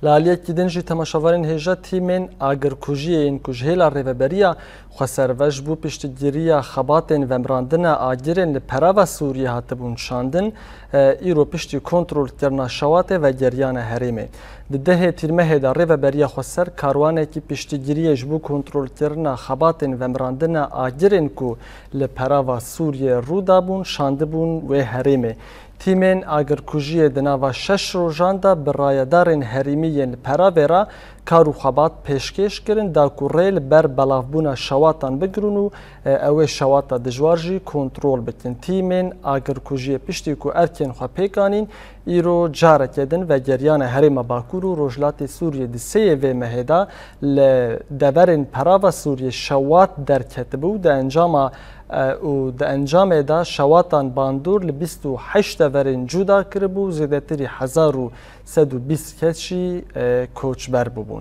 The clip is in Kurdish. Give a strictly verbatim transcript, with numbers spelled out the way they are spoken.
Li aliyekî din jî temaşevanên hêja tîmên agirkujiyê yên ku ji hêla Rêveberiya Xweser ve ji bo piştgiriya xebatên vemirandina agirên li perava Sûriyê hatibûn şandin, e, îro piştî kontrolkirina şewatê vegeriyane herêmê. Di dehê Tîrmehê de Rêveberiya Xweser karwanekî piştgiriyê ji bo kontrolkirina xebatên vemirandina agirên ku li perava Sûriyê rû dabûn şandibûn wê herêmê. Tîmên agirkujiyê di nava şeş rojan de bi rayedarên herêmî yên li peravê re kar û xebat pêşkêş kirin, da ku rê li ber belavbûna şewatan bigirin û, e, ew ê şewata dijwar jî kontrol bikin. Tîmên agirkujiyê piştî ku erkên xwe pêk anîn, îro careke din vegeriyane herêma Bakur û Rojhilatê Sûriyê. Di sêyê vê mehê de li deverên perava Sûriyê şewat derketibû û di encama, e, û di encamê de şewatan bandor li bîst û heşt deverên cuda kiribû û zêdetirî hezar û sed û bîst kes jî, e, koçber bûbûn.